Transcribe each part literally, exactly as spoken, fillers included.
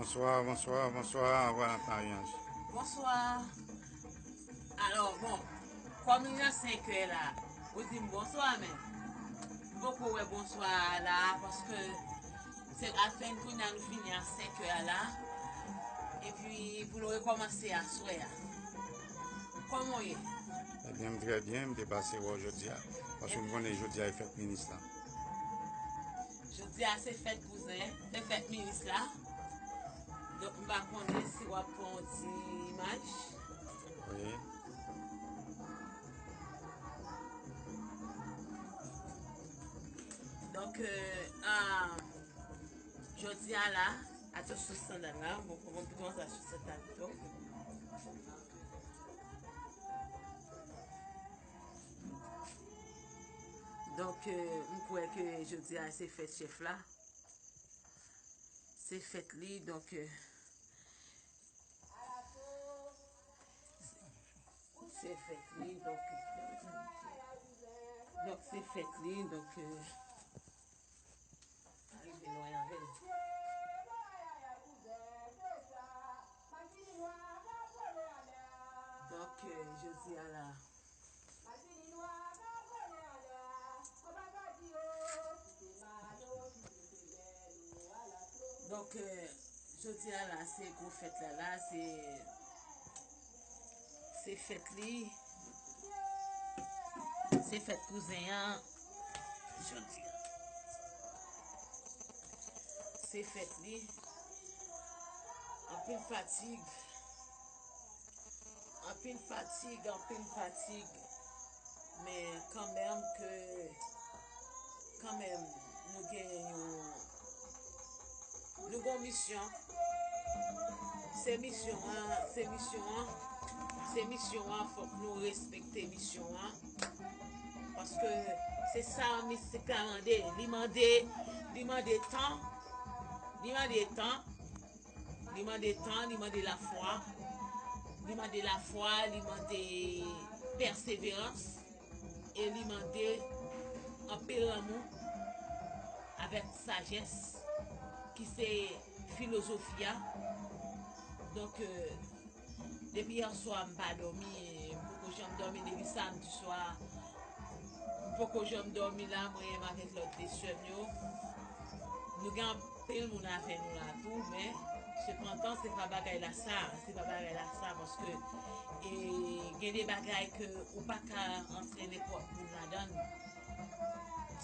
Bonswa, bonswa, bonswa, Maryans. Bonswa. Alò, bon, kòm li nan senkè la, ou di m bonswa, men m poko wè bonswa a la, paske se apèn kounye a nou fini a senkè a la, epi pou nou rekòmanse aswè a. Kòman w ye? Ebyen, m trè byen, m te pase wè w jodi a, paske m konnen jodi a e fèt minis la. Jodi a se fèt kouzen, se fèt minis la. Donk, m pa konnen si w ap pran yon ti imaj. Wi. Donk, euh, ah, jodi a la, atò sou sandal la, bon, kòman pou kòmanse sou sandal pito. Donk, euh, m kwè ke jodi a se fèt chèf la. Se fèt li, donk, euh, se fèt li, donk, donk se fèt li, donk, euh, pa rive lwen avè l. Donk, euh, jodi a la, Donk, euh, jodi a la, se gwo fèt la, la, se, se fèt li, se fèt kouzen an, jodi a. Se fèt li, anpil fatig. Anpil fatig, anpil fatig. Men kanmenm ke, kanmenm, nou gen yon, nou gen yon misyon. Se misyon an, se misyon an, se misyon an, fòk nou respekte misyon an. Paske se sa mistik la mande. Li mande, li mande tan, li mande tan. Li mande tan, li mande lafwa. Li mande lafwa, li mande pèseverans. E li mande anpil lanmou avèk sajès ki se filozofi a. Donk, euh, depi yè swa m pa dòmi, m poko janm dòmi depi samdi swa. M poko janm dòmi la, mwen menm avèk lòt de sè m yo. Nou gen anpil moun avè nou la tou, men sepandan, se pa bagay la sa, se pa bagay la sa, paske, e, gen de bagay ke ou pa ka antre nenpòt moun ladan l.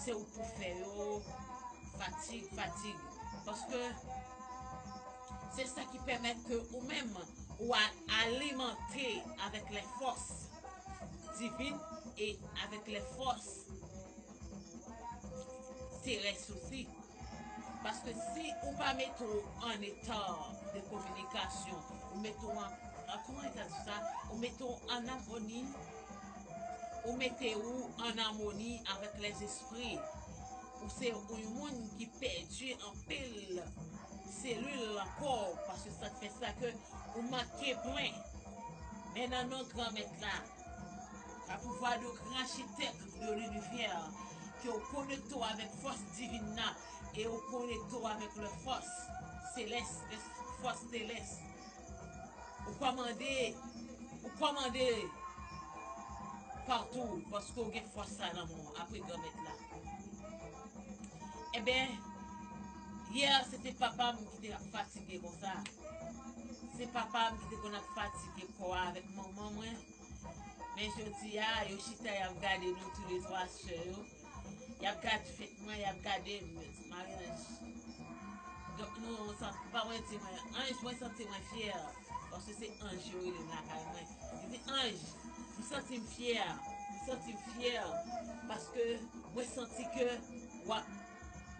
Se ou k pou fè yo, fatig, fatig. Paske se sa ki pèmèt ke ou menm, ou a-, alimante avèk lè fòs divin e avèk lè fòs terès osi. Paske si ou pa mete w an eta de kominikasyon, ou mete w an, an, kòman yo ka di sa? Ou mete w an amoni, ou mete w an amoni avèk lèzespri. Ou se yon moun ki pèdi anpil selil nan kò w, paske sa k fè sa ke ou manke plen. Men nan non Granmèt la, pa pouvwa de gran achitèk de linivè, ke w konekte w avèk fòs divin nan, e w konekte w avèk lè fòs selès, lè fòs selès. Ou kòmande, ou kòmande patou, paske w gen fòs sa nan men w, apre Granmèt la. Ebyen, yè, se te papa m ki te ap fatige konsa. Se papa m ki te konn ap fatige kò a avèk manman mwen. Men jodi a, yo chita, y ap gade nou toulètwa sè yo. Y ap gade fèt mwen, y ap gade m, Maryans. Donk, nou, sa, pa mwen di mwen, Anj, mwen santi mwen fyè, paske se Anj yo rele m lakay mwen. Li di, Anj, m santi m fyè, m santi m fyè, paske mwen santi ke w ap,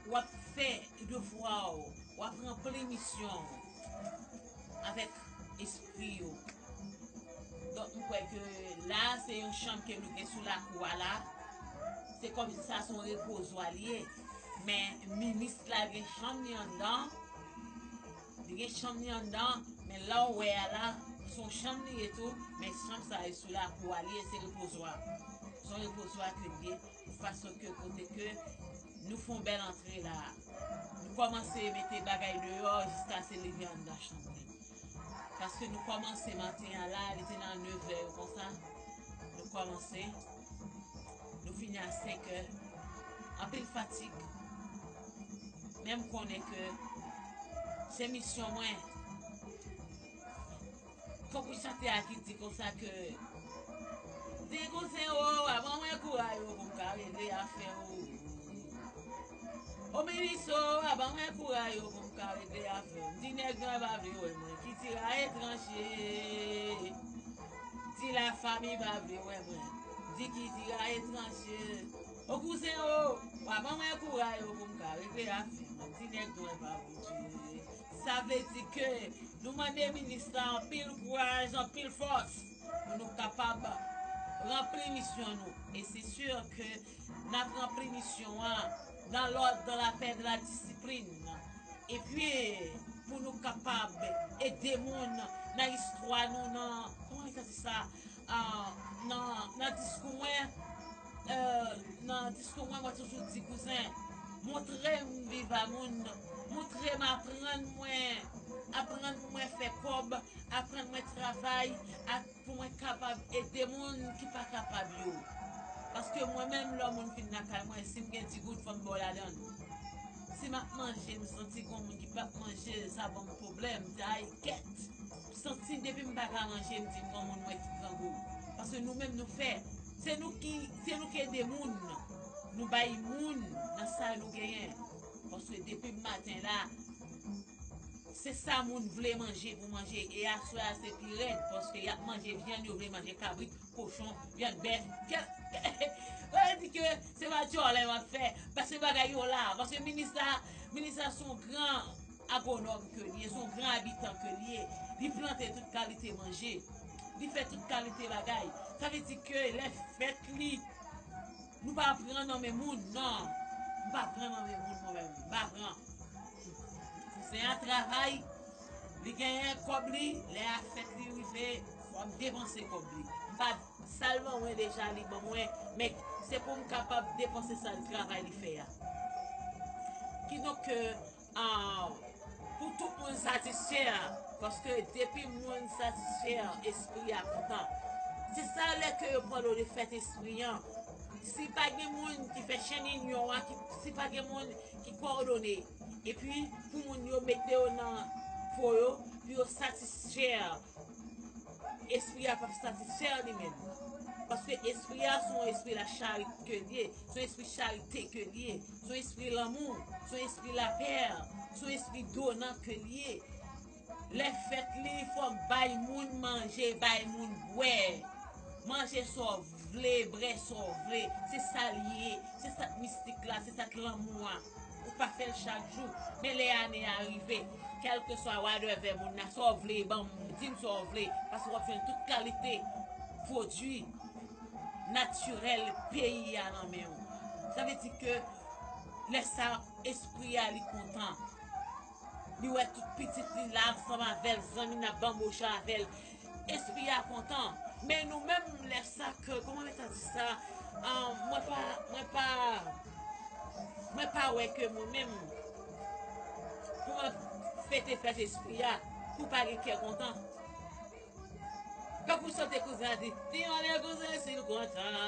w ap fè devwa w, w ap ranpli misyon w avèk espri yo. Donk, m kwè ke la, se yon chanm ke nou gen sou lakou a la. Se kòmsi sa se yon repozwa li ye. Men minis la gen chanm li anndan. Li gen chanm li anndan, men la w wè a la, se yon chanm li ye tou, men chanm sa e sou lakou a li ye, se repozwa. Se yon repozwa ke l ye, yon fason ke kote ke Nou fè yon bèl antre la. Nou kòmanse mete bagay deyò jiskaske li vin anndan chanm li. Paske nou kòmanse maten an la, li te nan nevè yo konsa. Nou kòmanse. Nou fini a senkè. Anpil fatig. Men m konnen ke se misyon mwen. Tankou chante a ki di konsa ke, di kouzen o, a ban mwen kouray o pou m ka regle afè o. O minis o, a ban mwen kouray o pou m ka regle afè o. M di nèg nwa pa vle wè mwen, ki tira etranje. Di lafanmi pa vle wè mwen, di ki tira etranje. O kouzen o, a ban mwen kouray o pou m ka regle afè mwen. M di nèg nwa pa vle. Sa vle di ke nou mande minis la anpil kouraj, anpil fòs pou nou kapab ranpli misyon nou. E se si ke n ap ranpli misyon an dans l'ordre, dans la paix, dans la discipline. Epi, pou nou kapab ede moun nan istwa nou, nan, kòman yo di sa? Ah, nan, nan diskou mwen, euh, nan diskou mwen, mwen toujou di, kouzen, montre m viv a moun, montre m aprann mwen, aprann pou mwen fè kòb, aprann mwen travay, ak pou mwen kapab ede moun ki pa kapab yo. Paske mwen menm, lè yon moun vin lakay mwen, si m gen di goud, fò m ba w ladan l. Si m ap manje, m santi gen yon moun ki p ap manje, sa ban m pwoblèm, m di, ay, kèt. M santi depi m pa ka manje, m di, gen yon moun mwen ki grangou. Paske nou menm nou fè. Se nou ki, se nou ki ede moun. Nou bay moun nan sa nou genyen. Paske depi maten la, se sa moun vle manje pou manje. E aswè a se pi rèd, paske y ap manje vyann, yo vle manje kabrit, kochon, vyann bèf. Kè-, sa vle di ke se pa djòlè m ap fè, paske bagay yo la. Paske minis la, minis la se yon gran agwonòm ke li ye, se yon gran abitan ke li ye. Li plante tout kalite manje. Li fè tout kalite bagay. Sa vle di ke lè fèt li, nou pa pran nan men moun, non. M pa pran nan men moun mwen menm. M pa pran. Kouzen an travay, li genyen kòb li, lè a fèt li rive, fò m depanse kòb li. M pa, sa l ban mwen deja, li ban mwen, men se pou m kapab depanse sa l travay li fè a. Kidonk, euh, ah, pou tout moun satisfè, paske depi moun satisfè, espri a kontan. Se sa lè ke yo pran lo de fèt espri an. Si pa gen moun ki fè chenn inyon an, ki, si pa gen moun ki kowòdone, epi pou moun yo mete yo nan po yo, pou yo satisfè, espri a p ap satisfè li menm. Paske espri a se yon espri la charite ke li ye, se yon espri charite ke li ye, se yon espri lanmou, se yon espri lapè, se yon espri donan ke li ye. Lè fèt li, fò bay moun manje, bay moun bwè. Manje sa w vle, bwè sa w vle. Se sa l ye, se sa k mistik la, se sa k lanmou a. Ou pa fè l chak jou. Men lè ane a rive, kèlkeswa whatever moun nan, sa w vle, ban m, di m sa w vle, paske w ap jwenn tout kalite pwodui natirèl peyi a nan men w. Sa vle di ke lè sa, espri a li kontan. Li wè tout pitit li la ansanm avè l, zanmi n ap banboche avè l. Espri a kontan. Men nou menm, lè sa ke, kòman mwen ta di sa? Ah, mwen pa, mwen pa, mwen pa wè ke mwen menm, pou mwen fete fèt espri a, pou pa gen kè kontan. Tankou chante kouzen an di, "Ti anlè kouzen si l kontan."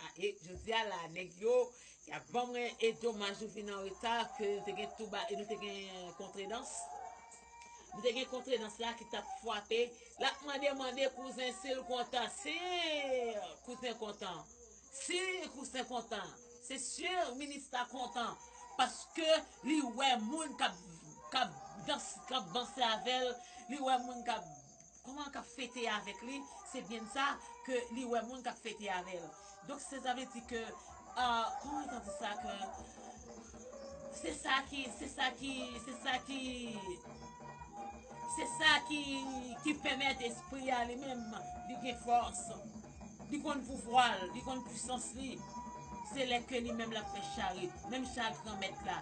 Ah, e jodi a la, nèg yo, y ap ban mwen e domaj nou vin an reta, ke nou te gen touba, e nou te gen kontredans. Nou te gen kontredans la ki t ap frape. L ap mande, mande kouzen si l kontan. Si kouzen kontan. Si kouzen kontan. Se si minis la kontan. Paske li wè moun k ap, k ap dans, k ap danse avè l. Li wè moun k ap, kòman, k ap fete avèk li. Se byen sa ke li wè moun k ap fete avè l. Donk, se sa vle di ke, ah, kòman yo di sa ke, se sa ki, se sa ki, se sa ki, se sa ki, ki pèmèt espri a li menm, li gen fòs. Li konn pouvwa l, li konn pwisans li. Se lè ke li menm l ap fè charit, menm jan ak Granmèt la.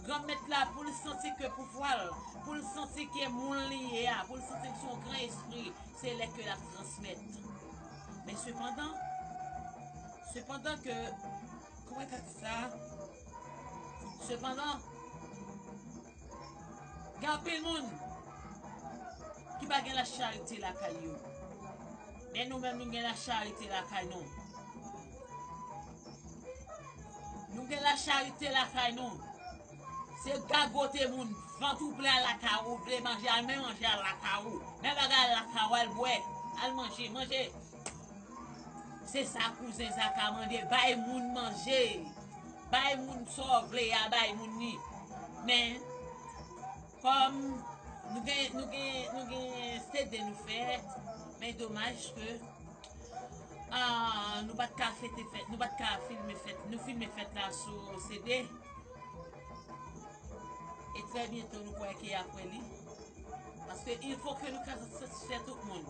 Granmèt la, pou l santi ke pouvwa l, pou l santi ke moun li ye a, pou l santi ke se yon gran espri, se lè ke l ap transmèt. Men sepandan, sepandan ke Kòman ka di sa? Sepandan, gen anpil moun ki pa gen lacharite lakay yo. Men nou menm, nou gen lacharite lakay nou. Nou gen lacharite lakay nou. Se gagote moun, vant ou plen al lakay ou, vle manje, al men manje al lakay ou. Men bagay al lakay ou, al bwè, al manje, manje. Se sa kouzen Zaka mande, bay moun manje. Bay moun sa w vle a, bay moun li. Men, kòm nou gen, nou gen, nou gen C D nou fè, men domaj ke, ah, nou pa t ka fete fèt, nou pa t ka filme fèt, nou filme fèt la sou C D. E trè byento nou kwè ke y ap wè li. Paske il faut que nou ka satisfè tout moun.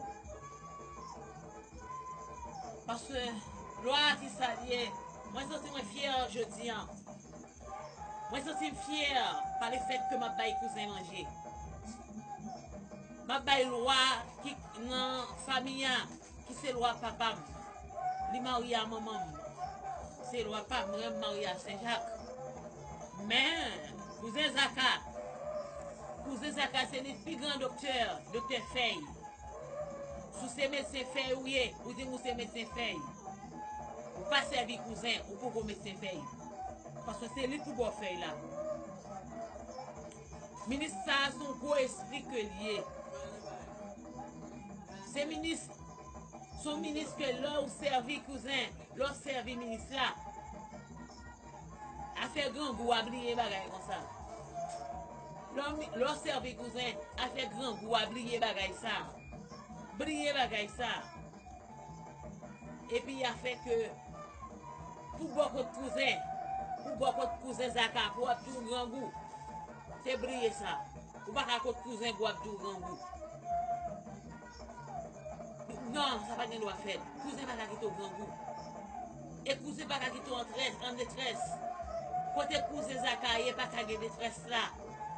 Paske lwa a ki sa l ye, mwen santi mwen fyè jodi a. Mwen santi m fyè pa le fèt ke m ap bay kouzen manje. M ap bay lwa ki nan fanmi a, ki se lwa papa m. Li marye a manman m. Se lwa pa m, mwen m marye a Sen Jak. Men, kouzen Zaka, kouzen Zaka se li pi gran doktè, doktè fèy. Si w se medsen fèy ou ye, ou di m ou se medsen fèy. Ou pa sèvi kouzen, ou poko medsen fèy. Paske se li k pou ba w fèy la. Minis sa a se yon gwo espri ke l ye. Se minis, se yon minis ke lè w sèvi kouzen, lè w sèvi minis la, afè grangou a bliye bagay konsa. Lè w mi-, lè w sèvi kouzen, afè grangou a bliye bagay sa. Bliye bagay sa. Epi afè ke pou bò kot kouzen, pou bò kot kouzen Zaka, pou w ap di w grangou. Se bliye sa. Ou pa ka kot kouzen pou w ap di w grangou. Non, sa pa gen dwa fèt. Kouzen pa ka kite w grangou. E kouzen pa ka kite w an très, an detrès. Kote kouzen Zaka ye pa ka gen detrès la.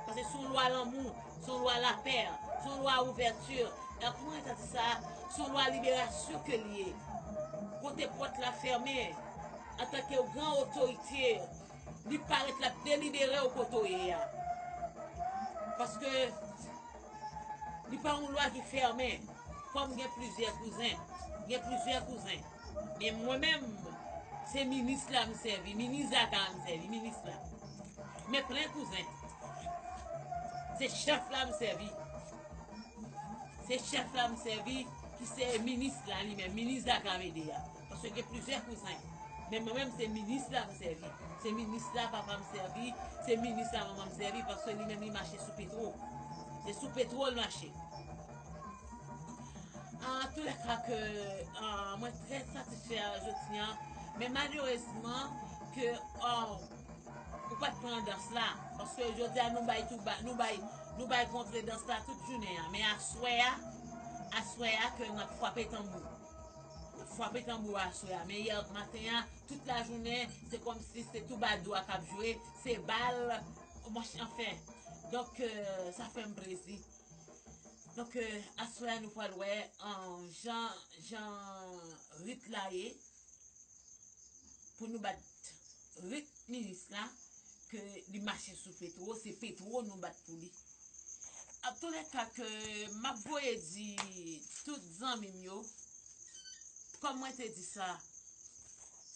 Paske se yon lwa lanmou, se yon lwa lapè, se yon lwa ouvèti. E kouman sa di sa? Se yon lwa liberasyon ke l ye. Kote pòt la fèmen, antanke gran otorite, li parèt l ap delibere w kote w ye a. Paske li pa yon lwa ki fèmen. Kòm gen plizyè kouzen, gen plizyè kouzen. Men mwen menm, se minis la m sèvi, minis Zaka m sèvi, minis la. Men plen kouzen. Se chèf la m sèvi. Se chèf la m sèvi, ki se minis la li menm, minis Zaka Mede a. Paske gen plizyè kouzen. Men mwen menm, se minis la m sèvi. Se minis la papa m sèvi. Se minis la manman m sèvi. Paske li menm, li mache sou petwo. Se sou petwo l mache. An tou lè ka ke, ah, mwen trè satisfè jodi a. Men malerezman, ke, oh, ou pa t pran dans la. Paske jodi a nou bay tou ba, nou bay, nou bay kontre dans la tout jounen an. Men aswè a, aswè a ke n ap frape tanbou. N ap frape tanbou aswè a. Men yè maten an, tout lajounen, se kòmsi se toubadou a k ap jwe, se bal, mòch, anfen. Donk, euh, sa fè m plezi. Donk, euh, aswè a nou pral wè, euh, jan, jan rit la ye. Pou nou bat rit minis la, ke li mache sou petwo, se petwo nou bat pou li. An tou lè ka ke m ap voye di tout zanmi m yo, kòm mwen te di sa,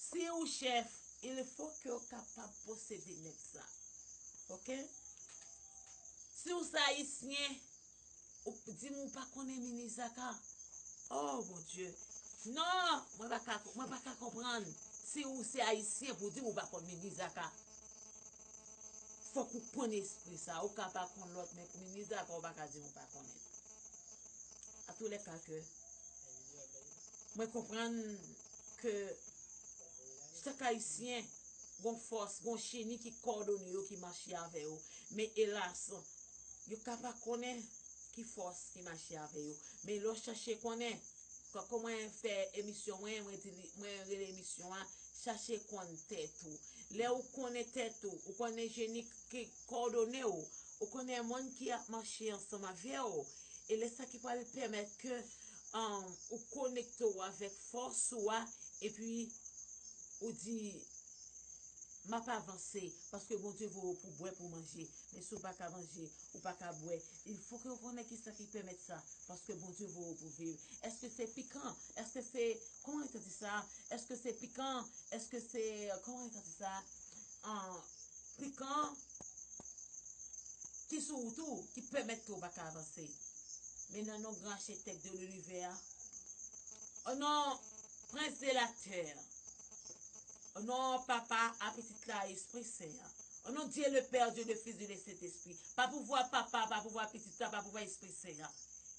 si ou chèf, il faut que ou kapab posede nèg sa. Oke? Si ou se ayisyen, ou di m ou pa konnen minis Zaka. Oh, mon Dieu. Non, mwen pa ka, mwen pa ka konprann. Si ou se ayisyen pou di m ou pa konn minis Zaka. Fòk ou konn espri sa. Ou ka pa konn lòt, men pou minis Zaka, ou pa ka di m ou pa konnen. A tou lè ka ke, mwen konprann ke chak ayisyen gon fòs, gon cheni ki kòdone yo, ki mache avè yo. Men elas, yo ka pa konnen ki fòs ki mache avè yo. Men lè w chache konnen, kankou mwen fè emisyon mwen, mwen di li, mwen rele emisyon an, chache konn tèt ou. Lè ou konnen tèt ou, ou konnen jeni ki kòdone w, ou konnen moun ki ap mache ansanm avè w. E lè sa ki pral pèmèt ke, um, ou konekte w avèk fòs ou a, epi ou di, M ap avanse, paske Bondye voye w pou bwè, pou manje. Men si w pa ka manje, ou pa ka bwè, il fo ke w konnen kisa ki pèmèt sa, paske Bondye voye w pou viv. Èske se pikan? Èske se, kòman yo te di sa? Èske se pikan? Èske se, kòman yo te di sa? An, pikan ki sou wout ou, ki pèmèt ke w pa ka avanse. Men nan non gran achitèk de linivè a, o non prens de la tè, o non Papa, a Pitit la, Espri Sen an, o non Dye le Pè, Dye le Fis, Dye le Sentespri, pa pouvwa Papa, pa pouvwa Pitit la, pa pouvwa Espri Sen an,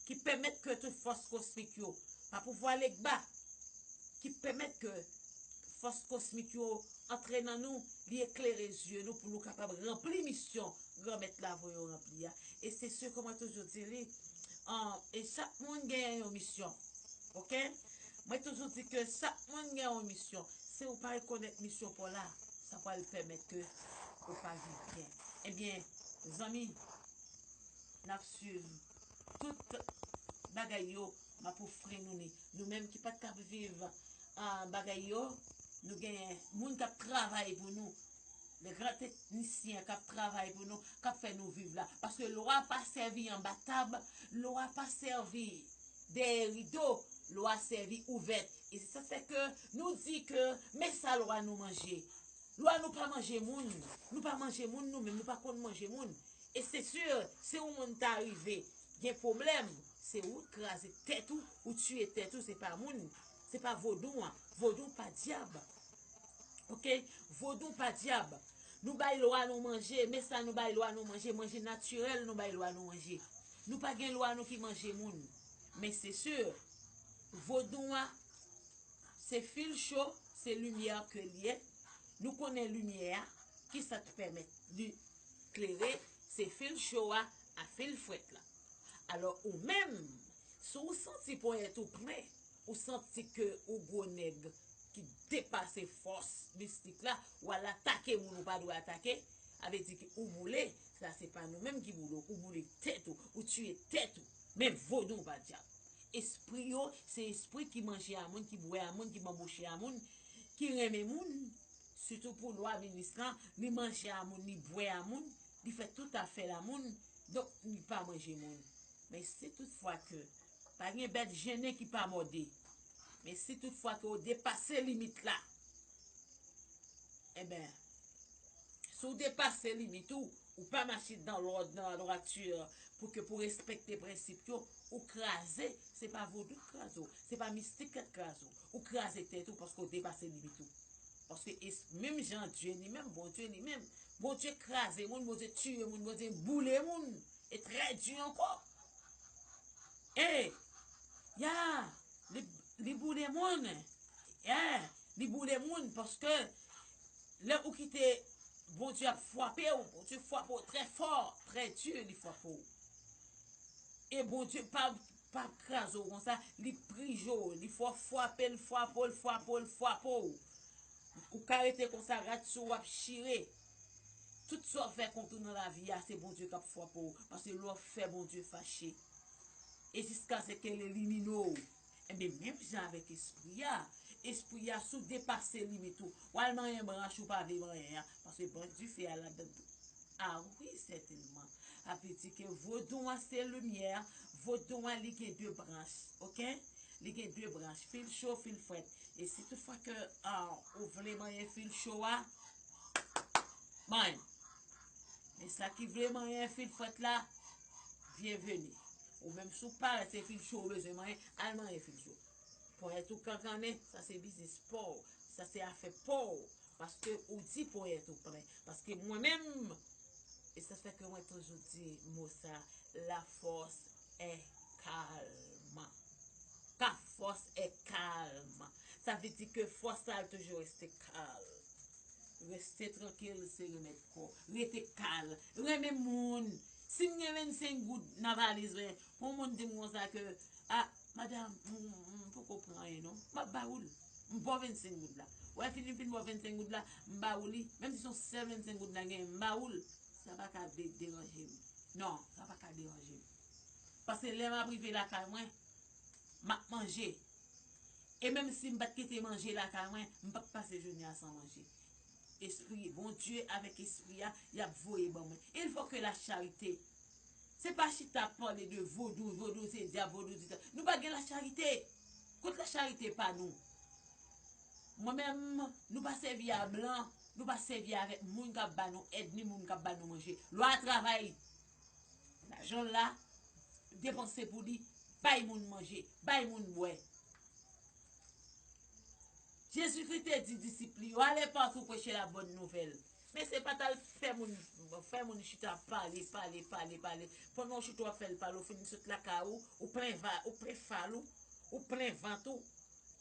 ki pèmèt ke tout fòs kosmik yo, pa pouvwa Legba, ki pèmèt ke fòs kosmik yo antre nan nou, li eklere zye nou pou nou kapab ranpli misyon Granmèt la voye yo ranpli a. E se si ke mwen toujou di li, an, e chak moun genyen yon misyon. Oke? Mwen toujou di ke chak moun gen yon misyon. Si ou pa rekonèt misyon pa w la, sa pral pèmèt ke ou pa viv byen. Ebyen, zanmi, n ap swiv tout bagay yo, m ap ofri nou li. Nou menm ki pa t ka viv, ah, bagay yo, nou gen moun k ap travay pou nou. Le gran teknisyen k ap travay pou nou, k ap fè nou viv la. Paske lwa pa sèvi anba tab, lwa pa sèvi dèyè rido, lwa sèvi ouvèt. E se sa fè ke nou di ke, men sa lwa nou manje. Lwa nou pa manje moun. Nou pa manje moun nou menm, nou pa konn manje moun. E se si, si yon moun ta rive gen pwoblèm, se ou k kraze tèt ou, ou tiye tèt ou, se pa moun, se pa vodou an. Vodou pa dyab. Oke? Vodou pa dyab. Nou bay lwa nou manje, men sa nou bay lwa nou manje, manje natirèl nou bay lwa nou manje. Nou pa gen lwa nou ki manje moun. Men se si, vodou an, se fil cho, se limyè ke l ye. Nou konnen limyè a, kisa k pèmèt li klere, se fil cho a, a fil frèt la. Alò, ou menm, si w santi ponyèt ou plen, ou santi ke ou gwo nèg ki depase fòs mistik la, w al atake moun ou pa dwe atake, sa vle di ke ou boule, sa se pa nou menm ki boule w, ou boule tèt ou, ou tiye tèt ou. Men vodou pa dyab. Espri yo, se espri ki manje a moun, ki bwè a moun, ki banboche a moun, ki renmen moun. Sitou pou lwa minis lan, li manje a moun, li bwè a moun, li fè tout afè l a moun, donk li pa manje moun. Men si toutfwa ke pa gen bèt jennen ki pa mòde, men si toutfwa ke w depase limit la, enben, si w depase limit ou, ou pa mache dan lòd, nan ladwati, pou ke, pou respekte prensip yo, ou kraze, se pa vodou k kraze w, se pa mistik k kraze w, ou kraze tèt ou paske w depase limit ou. Paske es-, menm jan Dye li menm, Bondye li menm, Bondye kraze moun, Bondye tiye moun, Bondye boule moun, e trè di ankò. E, ya, li, li boule moun, e, li boule moun, paske lè ou kite Bondye ap frape w, Bondye frape w trè fò, trè di, li frape w. E Bondye pa, pa kraze w konsa, li prije w, li fè w frape, l frape w, l frape w, l frape w. Ou ka rete konsa, rat sou w ap chire. Tout sa w fè kont ou nan lavi a, se Bondye k ap frape w, paske lè w fè Bondye fache, e jiskaske l elimine w. Enben, menm jan avèk espri a, espri a, si w depase limit ou, w al manyen branch ou pa vle manyen an, paske branch dife a ladan tou. A wi, sètènman. Sa vle di ke vodou an se limyè, vodou an li gen de branch, oke? Li gen de branch, fil cho, fil frèt. E si toutfwa ke, ah, ou vle manyen fil cho a, manyen. Men sa ki vle manyen fil frèt la, byenveni. Ou menm si w parèt se fil cho ou bezwen manyen, al manyen fil cho. Ponyèt ou kankannen, sa se biznis pa w, sa se afè pa w. Paske ou di ponyèt ou plen. Paske mwen menm, e sa fè ke mwen toujou di mo sa, la force est calme. La force est calme. Sa vle di ke fòs la toujou reste kalm. Reste trankil, se remèd kò. Rete kalm. Renmen moun. Si m gen vennsenk goud nan valiz mwen, pou yon moun di m konsa ke, ah, madam, m, m poko pran anyen non. M ap ba ou l. M ba w vennsenk goud la. Ou wè, fini m fin ba w vennsenk goud la, m ba ou li. Menm si se yon sèl vennsenk goud la genyen, m ba ou l. Sa pa ka de-, deranje m. Non, sa pa ka deranje m. Paske lè m ap rive lakay mwen, m ap manje. E menm si m pa t kite manje lakay mwen, m p ap pase jounen an san manje. Espri, Bondye avèk espri a, y ap voye ban mwen. Il faut que la charité. Se pa chita ap pale de vodou, vodou se dyab, vodou se sa. Nou pa gen lacharite. Kot lacharite pa nou? Mwen menm, nou pa sèvi a blan, nou pa sèvi avèk moun k ap ba nou èd, ni moun k ap ba nou manje. Lwa travay. Lajan la, depanse pou li, bay moun manje, bay moun bwè. Jezikri te di disip li yo, ale patou preche la bòn nouvèl. Men se pa t al fè moun, fè moun chita pale, pale, pale, pale. Pandan w chita w ap fè l pale, ou fin sot lakay ou, ou plen va, ou plen fal ou, ou plen vant ou,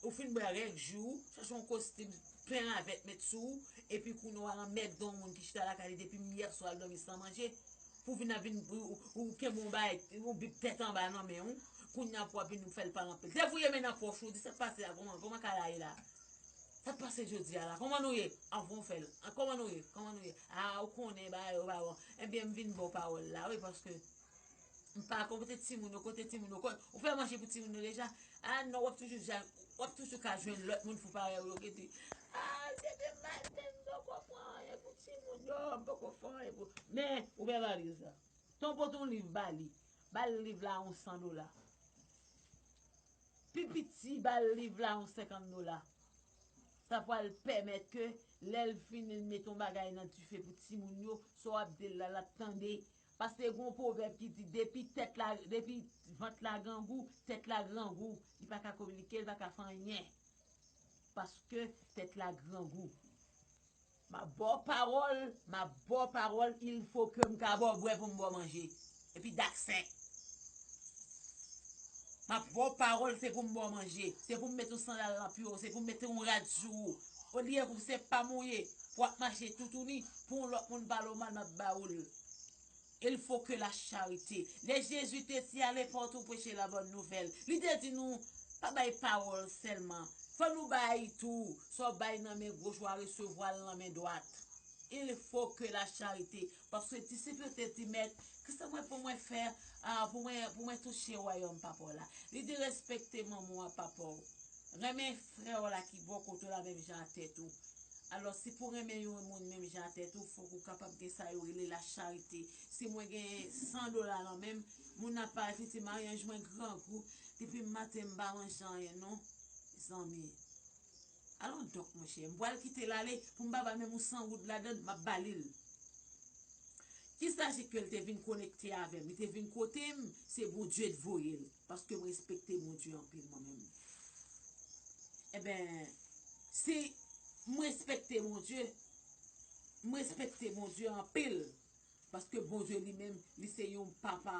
ou fin bwè règ jou ou, chache yon kostim plen lavèt met sou ou, epi kounye a w al anmède yon moun ki chita lakay li depi yè swa l dòmi san manje. Pou vin ap vin ou, ou, ou kenbe yon bagay, yon bib tèt anba nan men w, kounye a pou w ap vin fè l pale anpil. Depi w ye men nan pòch ou, di sa k pase a, kòman, kòman kay la ye la? Sa k pase jodi a la? Kòman nou ye? Anvan w fè l. An, kòman nou ye? Kòman nou ye? A, ou konnen bagay yo pa bon. Ebyen, m vin ba w pawòl la, wi, paske m pa kote timoun yo, kote timoun yo, kote, ou fè manje pou timoun yo deja? A, non, w ap toujou, w ap toujou ka jwenn lòt moun fou parèy ou yo ki di, a, se te maten, m poko pran anyen pou timoun yo, m poko fè anyen pou, men, ou fè valiz la. Ton pote yon liv ba li. Ba l liv la yon san dola. Pi piti, ba l liv la yon senkant dola. Sa pral pèmèt ke lè l fini, l met yon bagay nan dife pou timoun yo, sa w ap di l la, l ap tande. Paske gen yon pwovèb ki di, depi tèt la, depi vant la grangou, tèt la grangou. Li pa ka kominike, li pa ka fè anyen. Paske tèt la grangou. M ap ba w pawòl, m ap ba w pawòl, il faut que m ka ba w bwè pou m ba w manje. Epi daksen. M ap ba w pawòl, se pou m ba w manje. Se pou m met yon sandal nan pye w, se pou m met yon rad sou ou. Olye pou se pa mouye, pou w ap mache toutouni, pou yon lòt moun pale w mal, m ap ba ou l. Il faut que la charité. Lè Jezi te di, ale patou preche la bòn nouvèl, li te di nou, pa bay pawòl sèlman. Fò nou bay tou. Sa w bay nan men goch, w a resevwa l nan men dwat. Il faut que la charité. Paske disip yo te di, mèt, kisa mwen pou mwen fè, a, pou mwen, pou mwen touche wayòm papa w la? Li di, respekte manman w ak papa w. Renmen frè w la ki bò kote w la menm jan ak tèt ou. Alò, si pou renmen yon moun menm jan ak tèt ou, fòk ou kapab gen sa yo rele la charité. Si mwen gen san dola nan men m, moun nan pa fè ti maryanj, mwen grangou, depi maten m pa manje anyen non, zanmi. Alon donk, monchè, m pral kite l ale pou m pa bay menm yon san goud ladan l, m ap ba li l. Ki sa ki fè l te vin konekte avè m, li te vin kote m, se Bondye t voye l, paske m respekte Bondye anpil mwen menm. Enben, si m respekte Bondye, m respekte Bondye anpil, paske Bondye li menm, li se yon papa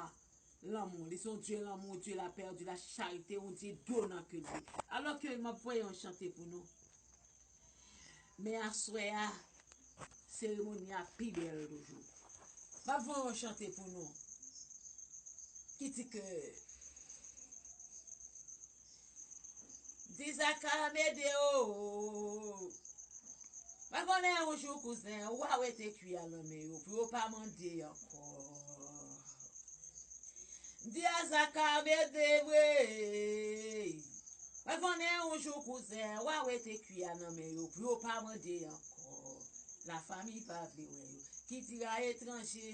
lanmou, li se yon Dye lanmou, Dye lapè, Dye lacharite, yon Dye donan ke Dye. Alò ke m ap voye yon chante pou nou. Men aswè a, seremoni a pi bèl toujou. M ap voye yon chante pou nou ki di ke Di Zaka mede o. Mwen konnen yon jou kouzen, w a wete kwi a nan men yo pou yo pa mande ankò. Di a Zaka mede vre. Mwen konnen yon jou kouzen, w a wete kwi a nan men yo pou yo pa mande ankò. Lafanmi pa vle wè yo. Ki di a etranje.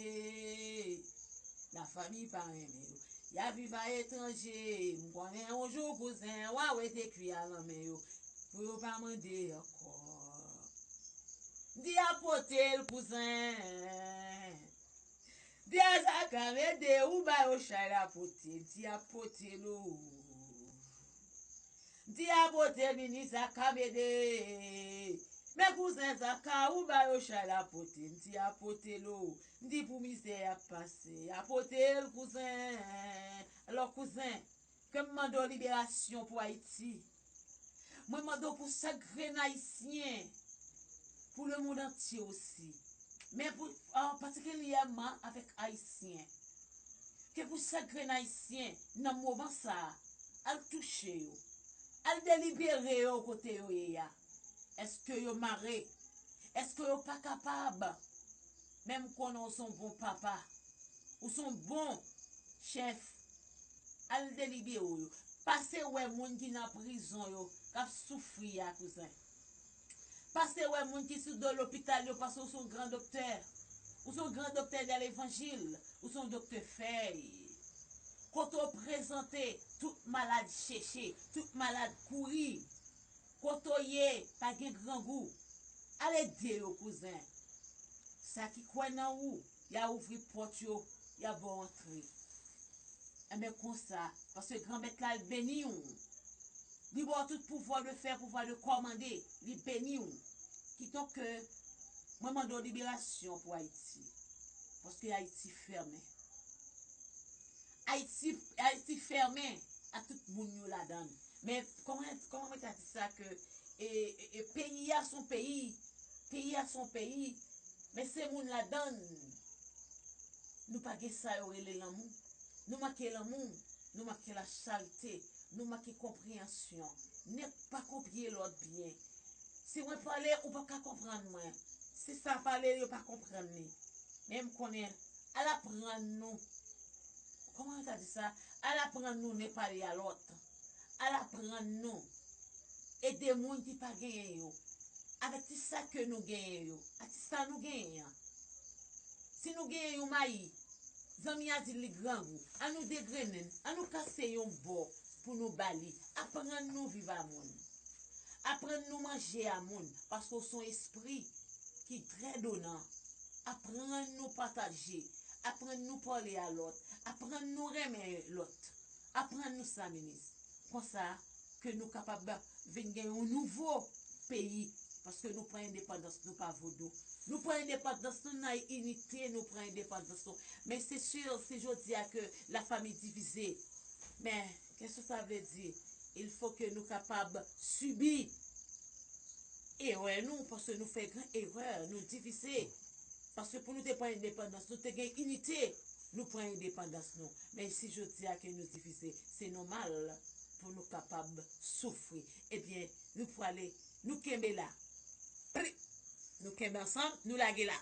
Lafanmi pa renmen yo. Y a viv a etranje. M konnen yon jou kouzen, w a wete kwi a nan men yo. Pou yo pa mande ankò. Di a pote l kouzen. Di a Zaka mede ou ba yo chay la pote. Di a pote l ou. Di a pote l, minis Zaka mede. Men kouzen Zaka, ou ba yo chay la pote. M di a pote l ou. M di pou mizè y ap pase. A pote l kouzen. Alò kouzen, ke m mande w liberasyon pou Ayiti. Mwen mande w pou chak grenn Ayisyen. Pou lemonn antye osi. Men pou, an patikilyèman avèk Ayisyen. Ke pou chak grenn Ayisyen nan moman sa a, al touche yo. Al delibere yo kote yo ye a. Èske yo mare? Èske yo pa kapab? Men m konnen w se yon bon papa. Ou se yon bon chèf. Al delibere yo. Pase wè moun ki nan prizon yo, k ap soufri a, kouzen. Pase wè moun ki sou do lopital yo, paske ou se yon gran doktè. Ou se yon gran doktè de levanjil. Ou se yon doktè fèy. Kote w prezante, tout malad cheche, tout malad kouri. Kote w ye, pa gen grangou. Al ede yo, kouzen. Sa ki kwè nan ou, y a ouvri pòt yo, y a ba w antre. Enben konsa, paske Granmèt la, l beni w. Li ba w tout pouvwa de fè, pouvwa de kòmande, li beni w. Kidonk, mwen mande w liberasyon pou Ayiti. Paske Ayiti fèmen. Ayiti, Ayiti fèmen a tout moun yo ladan l. Men kòman, kòman mwen ta di sa ke e, e, e, peyi a se yon peyi, peyi a se yon peyi, men se moun ladan l. Nou pa gen sa yo rele lanmou. Nou manke lanmou, nou manke lacharite, nou manke konpreyansyon. Nèg pa konprann lòt byen. Si mwen pale, ou pa ka konprann mwen. Si sa pale, yo pa konprann li. Men m konnen, al aprann nou. Kòman yo ta di sa? Al aprann nou ne pale a lòt. Al aprann nou ede moun ki pa genyen yo. Avèk ti sa ke nou genyen yo. Ak ti sa nou genyen an. Si nou genyen yon mayi, zanmi a di li grangou. An nou degrennen, an nou kase yon bò pou nou ba li. Aprann nou viv a moun. Aprann nou manje a moun, paske w se yon espri ki trè donan. Aprann nou pataje. Aprann nou pale a lòt. Aprann nou renmen lòt. Aprann nou sa, minis. Konsa ke nou kapab vin gen yon nouvo peyi. Paske nou pran endepandans nou pa vodou. Nou pran endepandans nou nan inite, nou pran endepandans nou. Men se si, si jodi a ke lafanmi divize. Men, qu'est-ce que ça veut dire? Il faut que nou kapab sibi erè nou, paske nou fè gran erè, nou divize. Paske pou nou te pran endepandans, nou te gen inite, nou pran endepandans nou. Men si jodi a ke nou divize, se nòmal pou nou kapab soufri. Ebyen, nou prale, nou kenbe la. Pri! Nou kenbe ansanm, nou lage la.